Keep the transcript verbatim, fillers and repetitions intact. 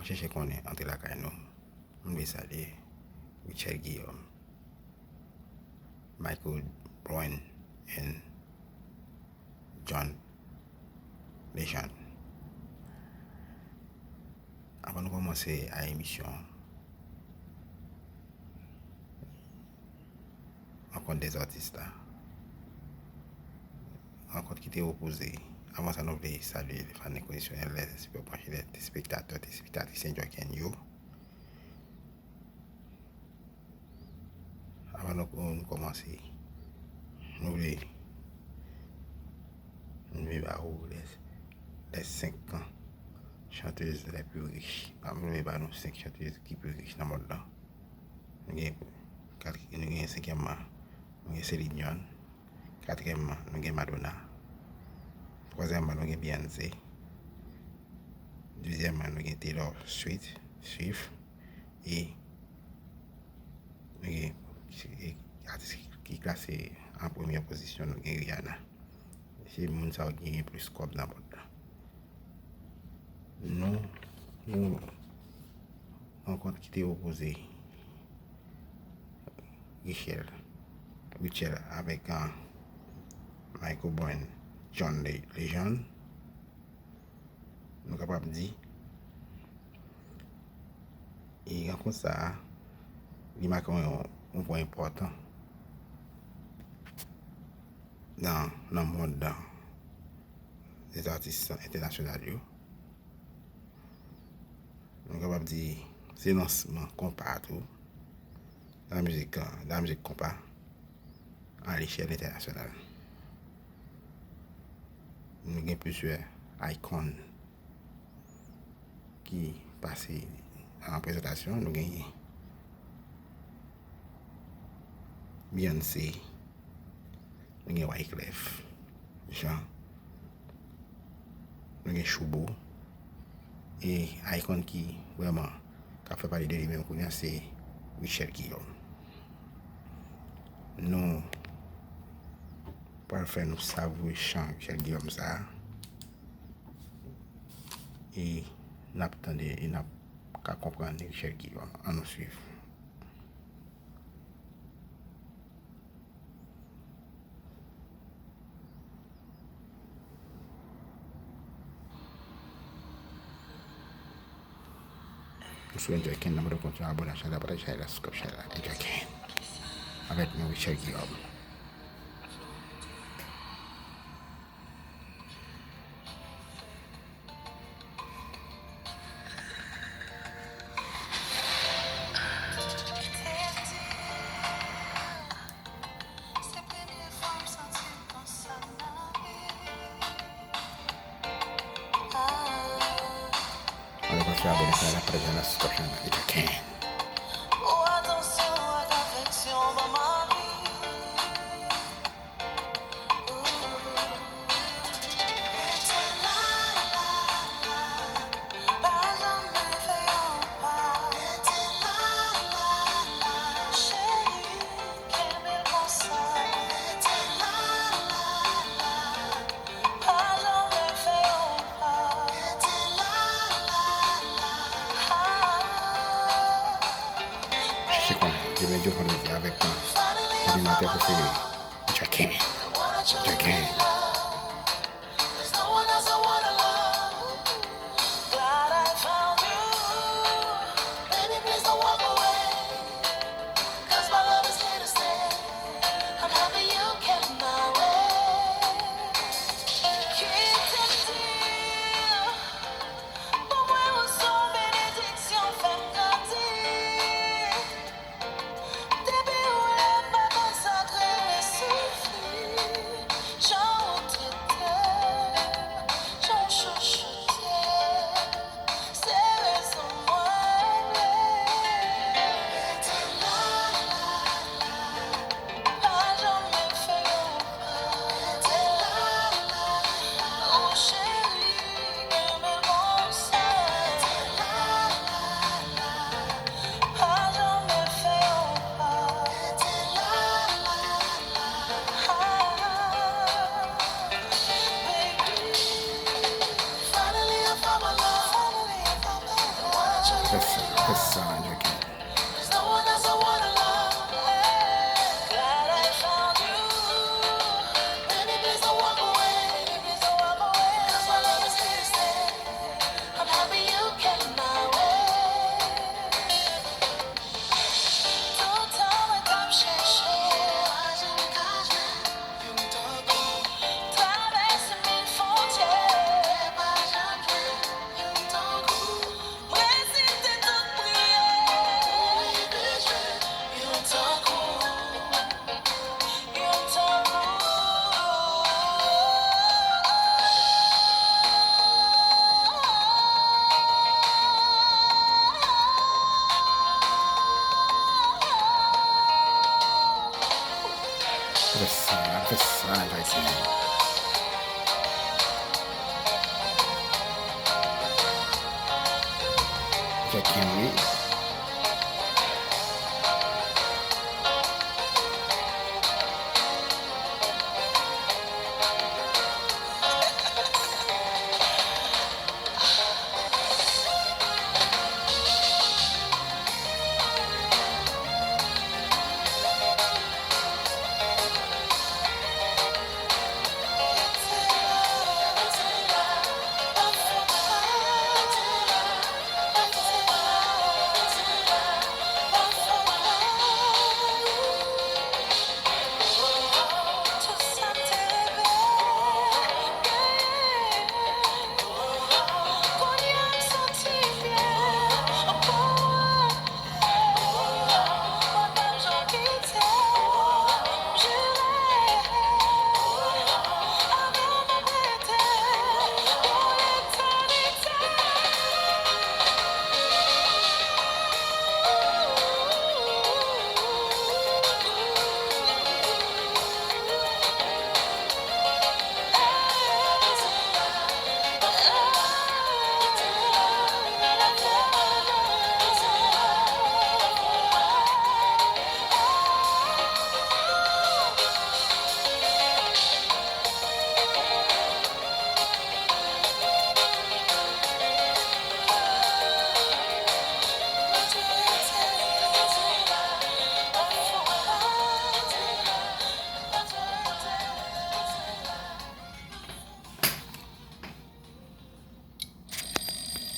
Chèche konnen, antre lakay nou. M vle salye Richard Guillaume, Michael Brown and John Legend. Avan nou kòmanse a emisyon, rankont dè zatis la. Rankont ki te opoze. Avan sa, nou vle salye lè fan enkondisyonèl, lè sipòtè, lè telespektatè, telespektatris N J K yo. Avan nou, nou kòmanse, nou vle, nou vle ba ou les, les cinq chanteuses les plus riches. Nou vle ba nou senk chantèz ki pi rich nan mond lan. Nou gen, kat-, nou gen senkyèmman, nou gen Celine Dion. Katriyèmman, nou gen Madonna. Twazyèmman, nou gen Beyoncé. Dezyèmman, nou gen Taylor Swift, Swift. E nou gen, e atis ki klase an premyè pozisyon, nou gen Rihanna. Se moun sa yo ki gen plis kòb nan mond lan. Nou, nou rankont ki te opoze Richard, Richard avèk, ah, Michael Brown, John Le-, Legend, nou kapab di, e rankont sa a, li make yon, yon pwen enpòtan nan, nan mond dè zatis entènasyonal yo. Nou kapab di se lansman konpa tou, la mizik, la mizik konpa a lechèl entènasyonal. Nou gen plizyè icon ki pase an prezantasyon. Nou gen Beyoncé, nou gen Wyclef Jean, nou gen Shoubou, e icon ki vrèman k ap fè pale de li menm kounye a se Richard Guillaume. Nou pral fè nou savourer chan Richard Guillaume sa a. E n ap tande, e n ap ka konprann Richard Guillaume. Ann nou swiv. Ou sou N J K, nan mwen kontinye abòne ak chanèl la, pataje chanèl la, subscribe chanèl la, N J K. Avèk nou, Richard Guillaume. Alò, kontinye abòne chanèl la, pataje chanèl la, subscribe chanèl la, N J K. Chèche konnen, demen Dye fè nou avèk nou, animatè prefere, N J K. N J K. Depi ou la m pa konsakre m e soufri. Jan w Fè sa, fè sa, Jackie. Fè sa, fè sa, Jackie. Jackie, wi.